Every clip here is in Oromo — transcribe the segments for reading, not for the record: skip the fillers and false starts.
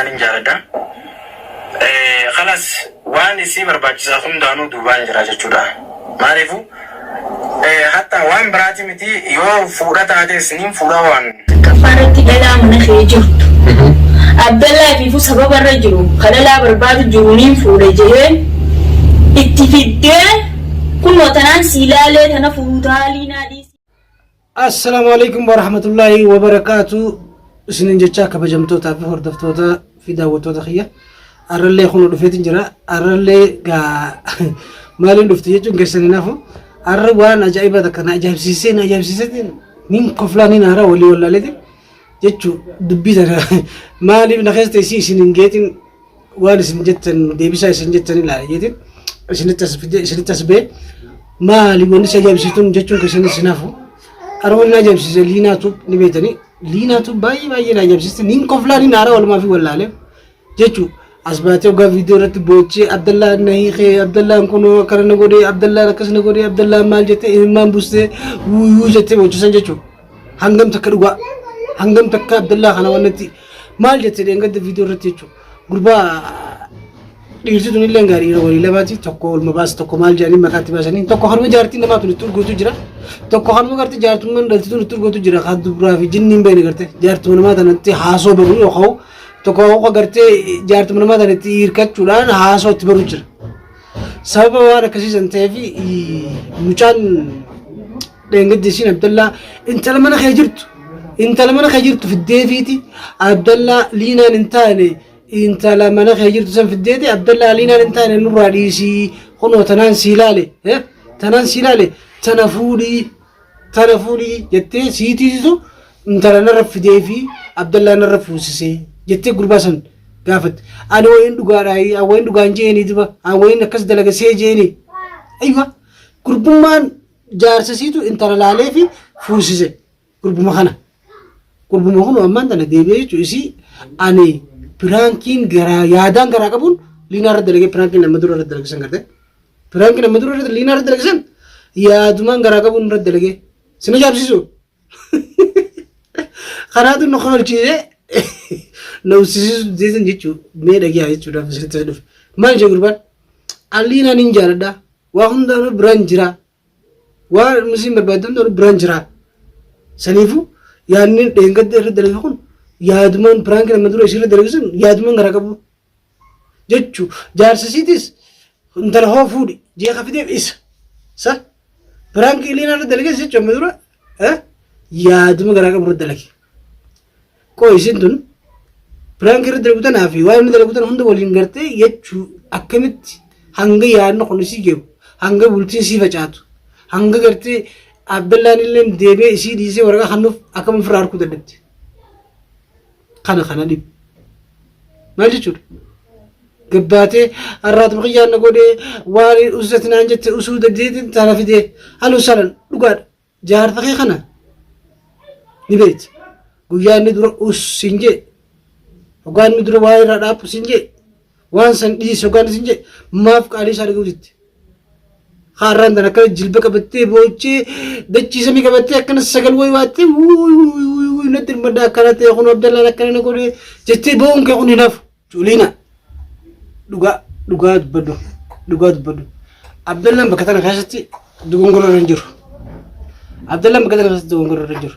Liinaan hin jaaladha. Kalas waan isii barbaachisaa hundaanuu duubaan jira jechuudha. Maaliifuu hatta waan biraati miti yoo fuudha taates niin fuudha waan. Tokkoffaa irratti dhalaa mana kee jirtu. Abdallaa ifiifuu sababa irra jiru ka dhalaa barbaadu jiru niin fuudha jeheen itti fiddee kunoo tanaan sii laalee tana fuutaa liinaa dhiisii. Assalaamu alaikum warahmatullaahi wabarakaatu isinin jechaa kabajamtootaa fi hordoftoota fi daawwattoota kiyya arrallee kun dhufeetin jira arrallee gaa maaliin dhufte jechuun keessan hin hafu arra waan ajaa'ibaa takka na ajaa'ibsiisee na ajaa'ibsiiseetiin nin koflaa nin haaraa walii wallaaleetiin jechuu dubbii tana maaliif na keessa teessii isin hin geetin waan isin jettan deebisaa isin jettan ilaala jeetiin isinitti as fide isinitti as ba'e maali wanni si ajaa'ibsiiftuun jechuun keessan isin hafu arra wanni na ajaa'ibsiise liinaatu ni beektanii liinaatu baay'ee baay'ee na ajaa'ibsiiste nin koflaa nin haaraa walumaa fi wallaalee jechuu as baatee ogaa viidiyoo irratti boochee Abdallaan na hiikee Abdallaan kun akkana na godhee Abdallaan akkas na godhee Abdallaan maal jettee imimmaan buustee wuuyuu jettee boochisan jechuudha. Hangam takka dhugaa hangam takka Abdallaa kana wannatti maal jettee dheengadda viidiyoo irratti jechuudha. Gurbaa dhiirti tun illee gaarii dhiira walii lamaati tokko olma baasa tokko maal jedhanii maqaatti baasanii tokko kanuma jaartiin namaa tun itti urgootu jira tokko kanuma gartee jaartummaan dhalti tun itti urgootu jira kan dubaraa fi jinni hin beekne gartee jaartuma namaa tanatti haasoo baruu yookaan tokko hooqa gartee jaartuma namaa tana itti hirkachuudhaan haasoo itti baruu jira. Sababa waan akkasii san ta'eef mucaan dheengaddi isiin Abdallaa intala mana kee jirtu intala mana kee jirtu fiddeefiiti Abdallaa liinaan hin taane intala mana kee jirtu san fiddeeti Abdallaa liinaan hin taane nurraa dhiisii kunoo tanaan sii laale tanaan sii laale tana fuudhii Tana fuudhii jettee sii tiisisu intala narra fidee fi Abdallaa narra fuusisee jettee gurbaa san gaafatte. Ani wayiin dhugaadhaa ani wayiin dhugaan jeeni duba ani wayiin akkas dalaga see jeeni. Aywa gurbummaan jaarsa siitu intala laalee fi fuusise gurbuma kana. Gurbuma kun ammaan tana deebi'ee jechuun isii ani piraankiin garaa yaadaan garaa qabuun liinaa irra dalagee piraankiin nama dura irra dalagisan gartee. Piraanki nama dura irratti liinaa irratti dalagisan yaadumaan garaa qabuun irratti dalagee sin ajaa'ibsiisu. Kanaatu nu kofalchiisee na uffisiisu deesan jechuu mee dhagiyaa jechuudhaaf isinitti as dhufe. Maal jee gurbaan? An liinaa nin jaaladha. Waa hundaanuu biraan jira. Waan isiin barbaadde hundaanuu biraan jira. Saniifuu yaadni dheengadda irra dalage kun yaadumaan piraanki nama dura isirra dalagisan yaadumaan garaa qabu. Jechu jaarsa isiitis intala hoo fuudhi jee ka fideef isa. Sa piraanki iliin irra dalagees jechu amma dura yaaduma garaa qabu irra dalage. Qoo isin tun piraanki irra dalagu tanaa fi waan inni dalagu tana hunda waliin gartee jechu akkamitti hanga yaadni kun isii geebu hanga bultiin sii facaatu hanga gartee Abdallaan illee deebi'ee isii dhiisee waraqaa kennuuf akkam ofirraa harkuu dadhabde. Kana kana dhibu. Maal jechuudha? Gabbaatee har'aatuma kiyyaan na godhee waan usatti naan jette usuu dandeetiin tana fidee halu salan dhugaadha. Jaarsa kee kana ni beekta. Guyyaa inni dura us siin jee hoggaa inni dura waa irraa dhaabbu siin jee waan san dhiisi hoggaa inni siin jee maaf qaalii isaa dhaga'uu jetti. Haarraan tan akkana jilba qabattee boochee dachii samii qabattee akkana sagal wayi waattee wuuy natti hirmadda akkana ta'e kun Abdallaan akkana na godhe jettee boo'uun kee kun hin hafu. Culiina dhugaa dhugaa dubbadhu dhugaa dubbadhu. Abdallaan bakka tana keessatti dogongora irra hin jiru. Abdallaan bakka tana keessatti dogongora irra hin jiru.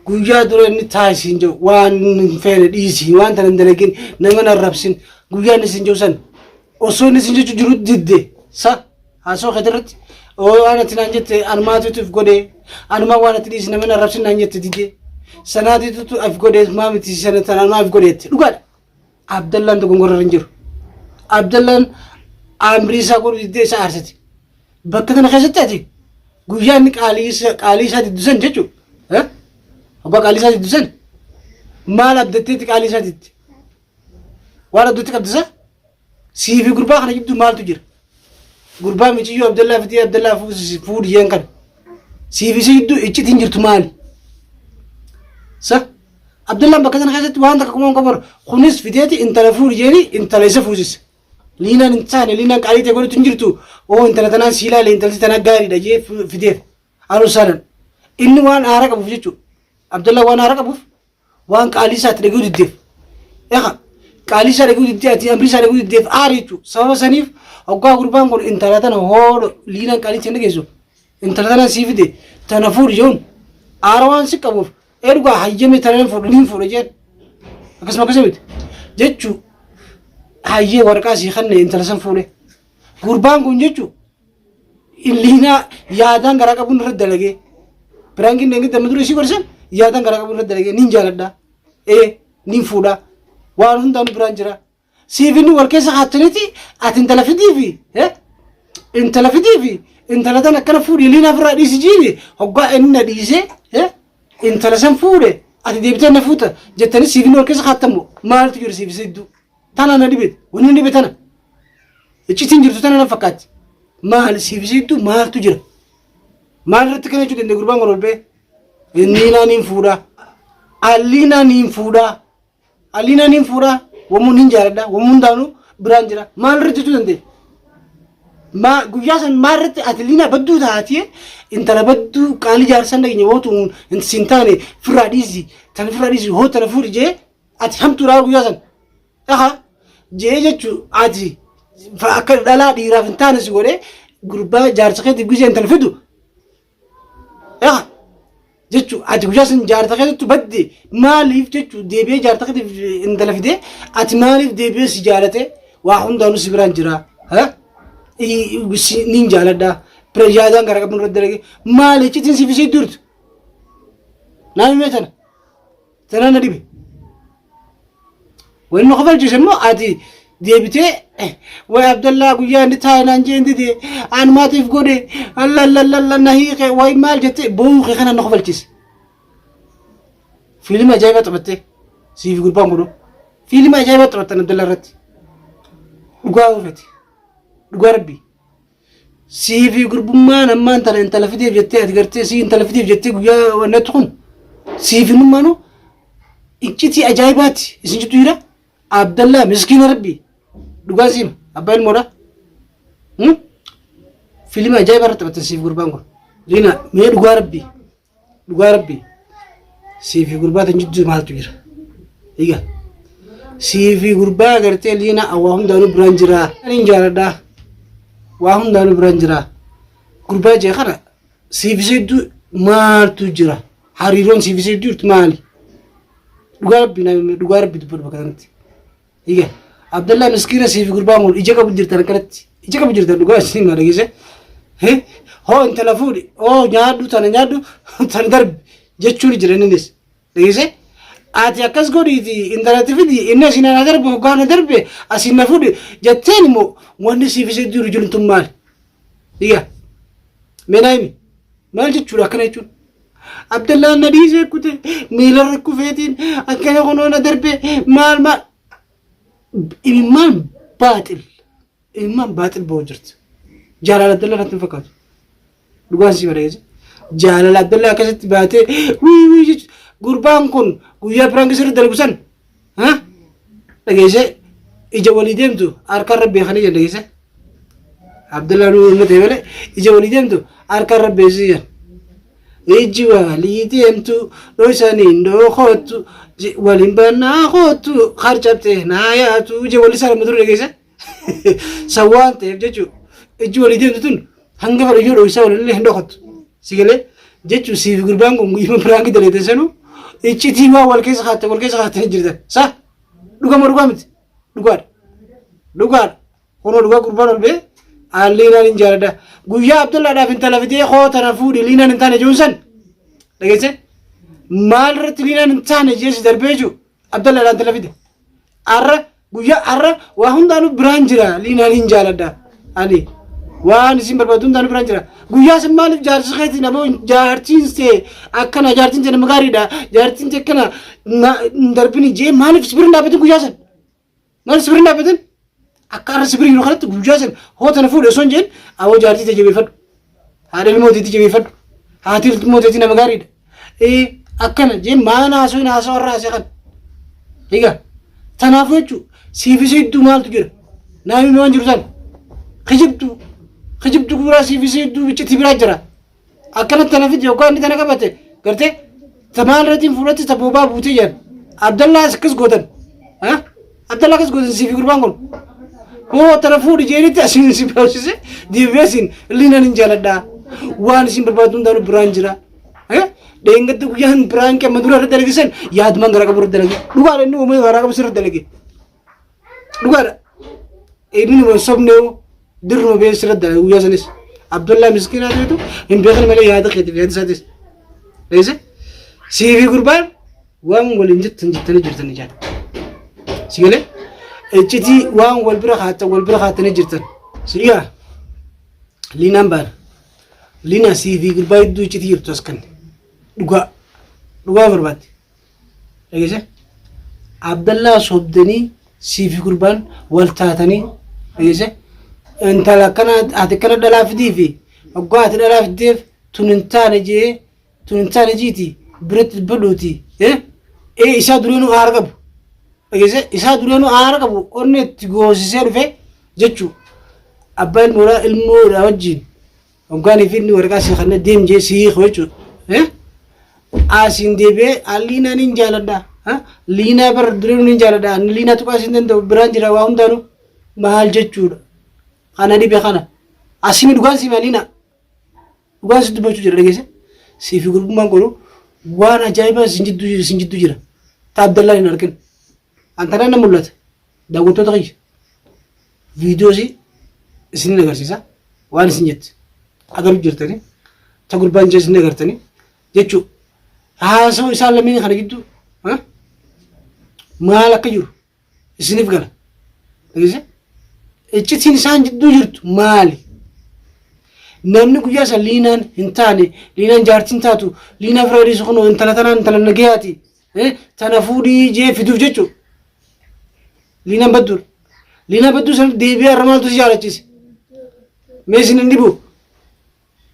Guyyaa dura inni taasisi hin jiru waan hin feene dhiisi waan tana hin dalagin nama hin arrabsin guyyaa inni sin jiru san Osoo inni sin jechu jiru didde sa haasoo keetii irratti oo waan ati naan jette anumaatutu if godhe anumaa waan ati dhiisi nama hin arrabsin naan jette didde sanaatitu if godhe maa miti sana tana anumaa if godhe jette dhugaadha. Abdallaan dogongora irra hin jiru. Abdallaan amrii isaa godhu diddee isa aarsite. Bakka kana keessatti ati guyyaa inni qaalii isaa qaalii isaa diddu san jechuudha. Abbaa qaalii isaa diddu san maal abdatteetti qaalii isaa didde? Waan abdatti qabdi sa? Sii fi gurbaa kana jidduu maaltu jira? Gurbaa miciyyoo Abdallaa fidee Abdallaa fuusisi fuudhi jeen kana. Sii fi si jidduu iccitiin jirtu maali? Sa? Abdallaan bakka sana keessatti waan takka kuma hin qabu. Kunis fideeti intala fuudhi jeeni intala isa fuusise. Liinaan hin taane liinaan qaalii ta'e godhutu hin jirtu. Oo intala tanaan sii ilaale intalti tanaa gaariidha jee fideef. Alusaalan. Inni waan aara qabuuf jechuudha. Abdallaan waan aara qabuuf waan qaalii isaatti dhaga'uu diddeef. Egaa Qaalii isaa dhaguu diddee ati amrii isaa dhaguu diddeef aari jechuudha. Sababa saniif hoggaa gurbaan kun intala tana hoodho liinaan qaalii itti dhageessu intala tana sii fide tana fuudhi jechuun aara waan si qabuuf ee dhugaa hayyame tana hin fuudhu niin fuudha jeen. Akkasuma akkasuma miti jechuu hayyee waraqaa sii kanne intala san fuudhe. Gurbaan kun jechuu liinaa yaadaan garaa qabuun irra dalagee piraankiin deengidda amma dura isii godhisan yaadaan garaa qabuun irra dalagee niin jaaladha. Ee nin fuudha waan hundaanu biraan jira siif inni wal keessa kaattaniiti ati intala fidiifi intala fidiifi intala tan akkana fuudhi liin ofirraa dhiisi jiini hoggaa inni na dhiisee intala san fuudhe ati deebitee na fuuta jettanii siif inni wal keessa kaattamu maaltu jira siif isa hedduu tana na dhibe wanni na dhibe tana iccitiin jirtu tana na fakkaatti maal siif isa hedduu maaltu jira maal irratti kana jechuu danda'e gurbaan kun ol ba'ee. Inniinaa niin fuudhaa. Alliinaa niin fuudhaa. Alliinaa niin fuudhaa. Wamuun niin jaaladha. Wamuun hundaanuu biraan jira. Maal irratti jechuu danda'e? Maa guyyaa san maal irratti ati liinaa badduu taatee intala badduu qaalii jaarsan dhageenye hootu sin taane firraa dhiisi tana firraa dhiisi hoo tana fuudhi jee ati hamtuudhaa guyyaa san. Aha jee jechuu ati akka dhalaa dhiiraaf hin taane si godhee gurbaa jaarsa keetiif gizee intala fidu Yaa jechu ati guyyaa sun jaarta keessattu badde maaliif jechu deebi'ee jaarta keetiif intala fidee ati maaliif deebi'ee si jaalate waa hundaanuu si biraan jira. Nin jaaladha. Yaadaan gara qabuun irratti dalage maali iccitiin si fisii durtu. Naa himee tana. Tana na dhibe. Wanni nu kofalchiise immoo ati deebitee way Abdallaa guyyaa inni taa'e naan jeen dide anumaatiif godhe allallalalla na hiike way maal jettee boo'uu kee kana na kofalchiise. Fiilima ajaa'ibaa taphattee siif gurbaan godhu. Fiilima ajaa'ibaa taphattan Abdallaa irratti. Dhugaa oofeti. Dhugaa rabbii. Sii fi gurbummaan ammaan tana intala fideef jettee ati gartee sii intala fideef jettee guyyaa wannatti kun sii fi nummaanu iccitii ajaa'ibaati isin jiddu jira. Abdallaa miskiina rabbi dhugaa siima abbaa ilmoodha. Fiilima ajaa'ibaa irratti taphatte siif gurbaan kun. Liina mee dhugaa rabbi Dhugaa rabbi sii fi gurbaa tan jidduu maaltu jira? Egaa sii fi gurbaa gartee liina waa hundaanuu biraan jira. Ani jaaladha. Waa hundaanuu biraan jira. Gurbaa jee kana sii fi jidduu maaltu jira? Hariiroon sii fi jidduu jirtu maali? Dhugaa rabbi naa dhugaa rabbi dubbadhu bakka kanatti. Egaa Abdallaa miskiina siif gurbaan kun ija qabu jirtan akkanatti ija qabu jirtan dhugaa isin maal dhageesse. Hoo intala fuudhi hoo nyaadhu tana nyaadhu tana darbi jechuun jira innis dhageesse. Ati akkas godhiiti intalatti fidi inni asiin na darbe hoggaa na darbe asiin na fuudhi jetteen immoo wanni siif isa jiru jiru tun maali? Egaa mee naa himi maal jechuudha akkana jechuun? Abdallaan na dhiisee kute miilarra kufeetiin akkana kunoo na darbe maal maal imimmaan baaxil imimmaan baaxil ba'u jirti. Jaalala Abdallaa natti hin fakkaatu. Dhugaan sii badhageessa. Jaalala Abdallaa akkasitti baatee wii wii jechuudha. Gurbaan kun guyyaa piraanki sirri dalagu san dhageessee ija walii deemtu harka irra beekanii jedhan dhageessee. Abdallaa nuu ilma ta'e malee ija walii deemtu harka irra beeksisi jedhan. Ijji walii deemtu dhoysaniin dhookottu waliin bannaa kottu harcabte naa yaatu ija walii isaa lama dura dhageesse. San waan ta'eef jechuudha. Ijji walii deemtu tun hanga fedhe yoo dhoysaa walillee hin dhokattu. Si galee jechuun siif gurbaan kun guyyuma piraanki daleete sanuu iccitii waan wal keessa kaatte wal keessa kaattanii jirtan. Sa dhugama dhugaa miti dhugaadha. Dhugaadha. Kunoo dhugaa gurbaan ol ba'e aan liinaan hin jaaladha. Guyyaa Abdullaadhaaf intala fidee koo tana fuudhi liinaan hin taane jechuun san dhageesse maal irratti liinaan hin taane jeesi darbee jiru Abdullaadhaan intala fide. Arra guyyaa arra waa hundaanuu biraan jira liinaan hin jaaladha. Ani waan isin barbaadu hundaanuu biraan jira. Guyyaa san maaliif jaarsi keetii nama jaartiin see akkana jaartiin see nama gaariidha jaartiin see akkana hin darbini jee maaliif si bira hin dhaabbatin guyyaa san. Maal si bira hin dhaabbatin? Akka har'a si bira jiru kanatti guyyaa san hoo tana fuudhe osoo hin jeen awoo jaartii tee jabeeffadhu. Haadha ilmoo teetii jabeeffadhu. Haati ilmoo teetii nama gaariidha. Ee akkana jeen maan haasoo hin haasoo har'a haasee kan. Egaa tanaafuu jechuun siif isa hedduu maaltu jira? Naa himi waan jiru san. Kijibtuu kijibtuu biraa siif isa hedduu iccitii biraa jira. Akkanatti tana fidi yookaan inni tana qabate gartee ta maal irratti fuudhatti ta boobaa buutee jedhan. Abdallaas akkas gootan. Abdallaa akkas gootan siifi gurbaan kun. Hoo tana fuudhi jeenitti asiin si baasise deebi'ee asiin liinaan hin jaaladha. Waan isin barbaaddu hundaanuu biraan jira. Dheengadda guyyaan biraan qemma dura irra dalage san yaadumaan garaa qabu irra dalage. Dhugaadha inni uumee garaa qabu sirra dalage. Dhugaadha. Inni numa hin sobne hoo dirruma bee sirra dalage guyyaa sanis. Abdallaa miskiinaa ta'etu hin beekan malee yaada keetiif yaada isaatis. Dheese siifi gurbaan waan waliin jettan jettanii jirtan ijaan. Si galee iccitii waan wal bira kaattan wal bira kaattanii jirtan. Si gaa liinaan baana. Liinaa siifi gurbaa hedduu iccitii jirtu as kan dhugaa dhugaa barbaadde. Dhageesse Abdallaa sobdanii siifi gurbaan wal taatanii dhageesse intala akkana ati akkana dhalaa fidii fi hoggaa ati dhalaa fiddeef tun hin taane jee tun hin taane jiiti biratti dubbadhuuti eh ee isaa dureenuu aara qabu dhageesse isaa dureenuu aara qabu onnee itti goosisee dhufe jechuu abbaa ilmoodhaa ilmoodhaa wajjin hoggaanii fi inni waraqaa sii kanna deem jee sii hiiku jechuudha eh asiin deebi'ee liinaa nin jaaladha liinaa bar dureenuu nin jaaladha ani liinaa tuqaa siin danda'u biraan jira waa hundaanuu maal jechuudha kana dhibe kana asimi dhugaan sii maaliina Dhugaan sitti dubbachuu jira dhageesse. Sii fi gurbummaan godhu waan ajaa'ibaa isin jidduu isin jidduu jira. Ta Abdallaan hin argin. An tanaan na mul'ata. Daawwattoota kiyya. Viidiyoo isii isinin agarsiisa. Waan isin jette. Agaruu jirtanii. Ta gurbaan jee isin agartanii. Jechuu. Haasawaa isaan lameen kana gidduu. Maal akka jiru. Isiniif gala. Dhageesse? Iccitiin isaan jidduu jirtu maali? Namni guyyaa san liinaan hin taane, liinaan jaartiin taatu, liinaa fira dhiisu kun intala tanaan intala nagayaati. Tana fuudhii jee fiduuf jechuudha. Liinaan badduudha. Liinaa badduu san deebi'ee har'a maaltu si jaalachise? Mee isin hin dhibu?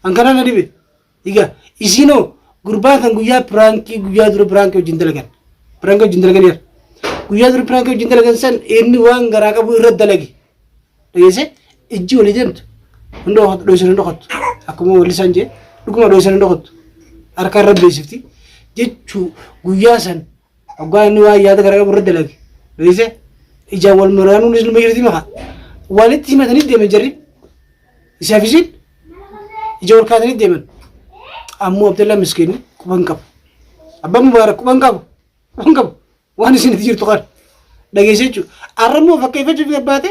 An kanaan na dhibe. Egaa isiinoo gurbaa kan guyyaa piraankii guyyaa dura piraankii wajjin dalagan. Piraankii wajjin dalaganiira. Guyyaa dura piraankii wajjin dalagan san inni waan garaa qabu irra dalage. Dhageesse ijji walii deemtu. Hunda dhoysan hin dhokattu. Akkuma wallisaan jee dhuguma dhoysan hin dhokattu. Harka irra beeksifti. Jechuu guyyaa san Hoggaa inni waan yaada garaa qabu irra dalage. Beeyse ijaan wal maraanuunis numa jirti maka. Walitti himatanii deeman jarri. Isaaf isiin ija wal kaatanii deeman. Ammoo Abdallaa miskiinni quba hin qabu. Abbaan Mubaarak quba hin qabu. Quba hin qabu. Waan isin itti jirtu kana. Dhageesse jechuudha. Har'a immoo fakkeeffachuuf gabbaate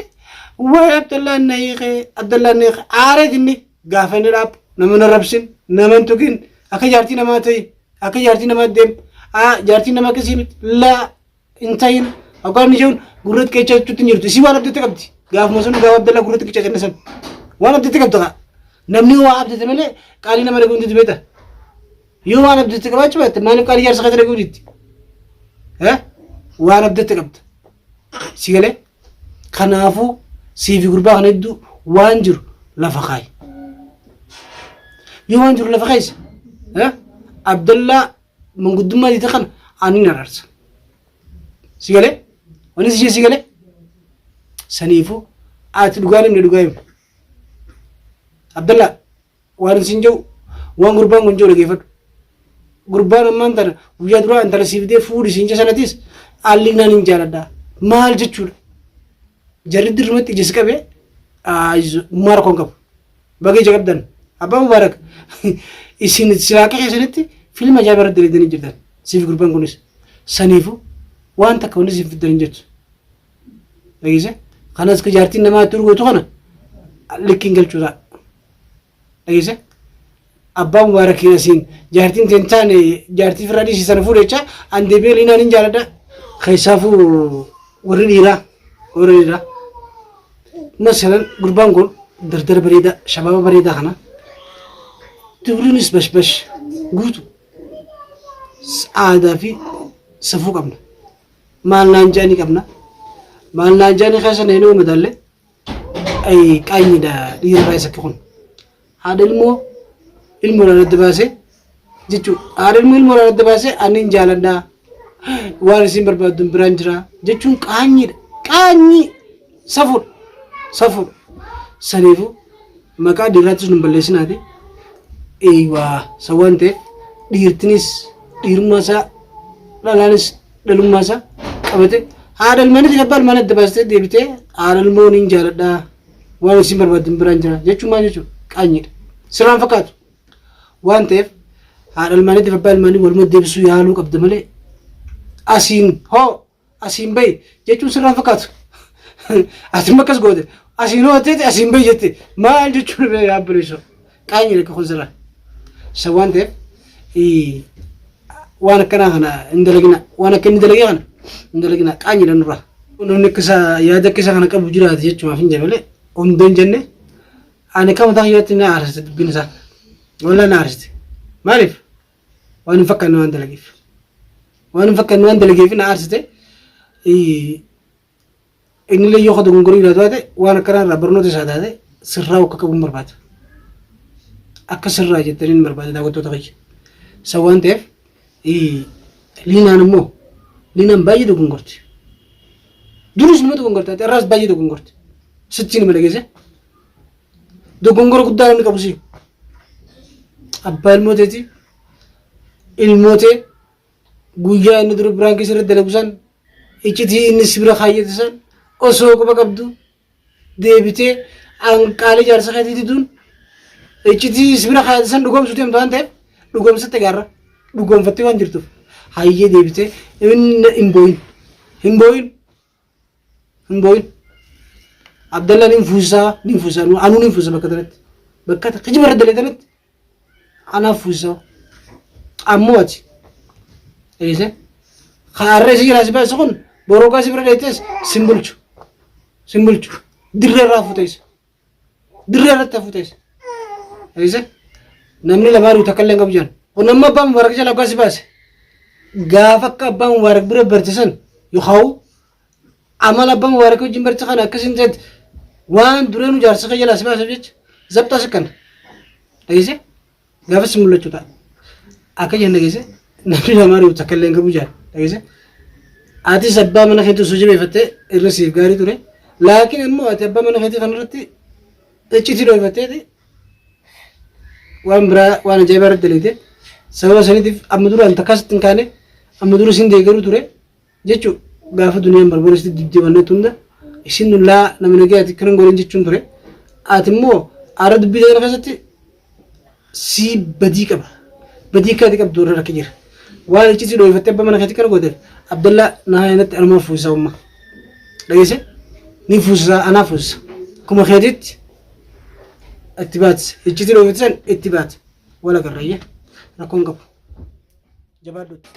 waa'ee Abdallaan na hiikee Abdallaan na hiikee aareet inni gaafa inni dhaabu nama hin arrabsin nama hin tuqin akka jaartii namaa ta'e Akka jaartii namaa deem. Aa jaartiin nama akkasii miti. Laa hin ta'in. Hoggaan inni jechuun gurratti qeechaa jechuutti hin jirtu. Isii waan abdatte qabdi. Gaafuma sun gaafa Abdallaa gurratti qeechaa jenne san. Waan abdatte qabdi kaa. Namni waa abdate malee qaalii nama dhaguu hin didu beekta. Yoo waan abdatte qabaachuu baatte maaliif qaalii jaarsa keessa dhaguu diddi? Waan abdatte qabda. Si galee? Kanaafuu sii fi gurbaa kana hedduu waan jiru lafa kaayi. Yoo waan jiru lafa keessa Abdallaa manguddummaa diite kana ani hin araarsa. Si galee? Wanni si ishee si galee? Saniifuu ati dhugaan himne dhugaa himne. Abdallaa Waan isin jedhu waan gurbaan kun jedhu dhageeffadhu. Gurbaan ammaan tana guyyaa duraa intala siif dee fuudhi siin jedhe sanatis alli naan hin jaaladha. Maal jechuudha? Jarri dirrumatti ija si qabee mara koon qabu. Baga ija qabdan. Abbaa Mubaarak isin silaa akka keessanitti filma ajaa'ibaa irratti dalaydanii jirtan. Siif gurbaan kunis. Saniifu waan takka wanni isin fiddan hin jirtu. Dhageesse? Kanas ka jaartiin namaa itti urgootu kana likkiin galchuu ta'a. Dhageesse? Abbaa Mubaarakiin asiin jaartiin teen taane jaartii firraa dhiisii sana fuudhe jecha an deebi'ee liinaan hin jaaladha. Keessaafuu warri dhiiraa warri dhiiraa. Masalan gurbaan kun dardara bareedaa shabaaba bareedaa kana dubriinis bashbash guutu aadaa fi safuu qabna. Maal naan jedhanii qabna. Maal naan jedhanii keessa na hin madaalle. Qaanyidha dhiirarraa isa kun. Haadha ilmoo ilmoodhaan adda baasee jechuudha. Haadha ilmoo ilmoodhaan adda baasee ani hin jaaladha. Waan isin barbaaddu biraan jira jechuun qaanyiidha. Qaanyii safuudha. Safuudha. Saniifuu maqaa dhiirraattis nun balleessinaati. Eeywaa san waan ta'eef dhiirtinis dhiirummaa isaa dhalaanis dhalummaa isaa qabate Haadha ilmaaniitiif abbaa ilmaanii adda baastee deebitee haadha ilmoo niin jaaladha waan isin barbaaddan biraan jira jechuun maal jechuudha? Qaanyiidha. Sirraan fakkaatu. Waan ta'eef haadha ilmaaniitiif abbaa ilmaanii waluma deebisuu yaaluu qabda malee asiin hoo asiin bahi jechuun sirraan fakkaatu. Ati immoo akkas goote asiin hoo jettee asiin bahi jette maal jechuun bee yaabbileessoo qaanyi rakka kun sirraa. Isa waan ta'eef waan akkanaa kana hin dalagina waan akka inni dalagee kana hin dalagina qaanyiidha nurraa. Namni akka isaa yaada akka isaa kana qabu jiraate jechumaaf hin jenne malee hunda hin jenne ani akka mataa kiyyaatti na aarsite dubbiin isaa. Walaa na aarsite. Maaliif? Waan hin fakkaanne waan dalageef. Waan hin fakkaanne waan dalageef na aarsite. Innillee yoo dogongorii jiraatu taate waan akkanaa irraa barnoota isaa taate sirraa akka qabu hin barbaada. Akka sirraa jettanii hin barbaada daawwattoota kiyya. Isa waan ta'eef liinaan immoo liinaan baay'ee dogongorti. Duris nama dogongorti ati irraas baay'ee dogongorti. Sitti nama dhageesse. Dogongora guddaa namni qabu si. Abbaa ilmoo teetii ilmoo tee guyyaa inni dura biraan keessa irratti dalagu san iccitii inni si bira kaayyate san osoo quba qabdu deebitee anqaalee jaarsa keetii diduun iccitii si bira kaayyate san dhugoomsuu deemtu waan ta'eef dhugoomsatte gaarra dhugoomfattee waan jirtuuf hayyee deebitee inni hin boo'in hin boo'in hin boo'in Abdallaan hin fuusisaa ni fuusisaa anuu ni fuusisa bakka tanatti bakka kijiba irra dalee tanatti Anaaf fuusisaa. Ammoo ati. Eeyise. Kaarree si jira si baase kun boroogaa si bira dheettes sin bulchu. Sin bulchu. Dirree irraa fuuteessa. Dirree irratti hafuuteessa. Eeyise. Namni lamaa ri'u takka illee hin qabu jedhan. Kun amma abbaa mubaarak jala abbaa si baase. Gaafa akka abbaa mubaarak bira barte san yookaan Amala abbaa mubaarak wajjin barte kana akkas hin ta'etti waan dureenu jaarsa kee jalaa si baasuuf jecha zabxaa si kana. Dhageesse gaafa si mul'achuu ta'a. Akka jenna dhageesse namni lamaa ri'u takka illee hin qabu jaal dhageesse. Atis abbaa mana keetii osoo jabeeffattee irra siif gaarii ture. Laakiin immoo ati abbaa mana keetii kanarratti iccitii dho'ifatteeti waan biraa waan ajaa'ibaa irratti dalagde sababa saniitiif amma duraan takkaa sitti hin kaane amma dura sin deeggaruu ture. Jechu gaafa duniyaan barboora sitti dibdee wanneetu hunda isin nun laa nama nagayaati kanan godhin jechuun ture. Ati immoo aara dubbii kana keessatti sii badii qaba. Badii akka ati qabdu irra rakkee jira. Waan iccitii dhoofattee abbaa mana keetti kana gooteef Abdallaa naa inatti anumaa fuusisaa umma. Dhageesse? Ni fuusisaa anaa fuusisa. Kuma keetitti itti baate. Iccitii dhoofatte san itti baate. Wala garrayyee rakkoon qabu. Jabaadhuutti.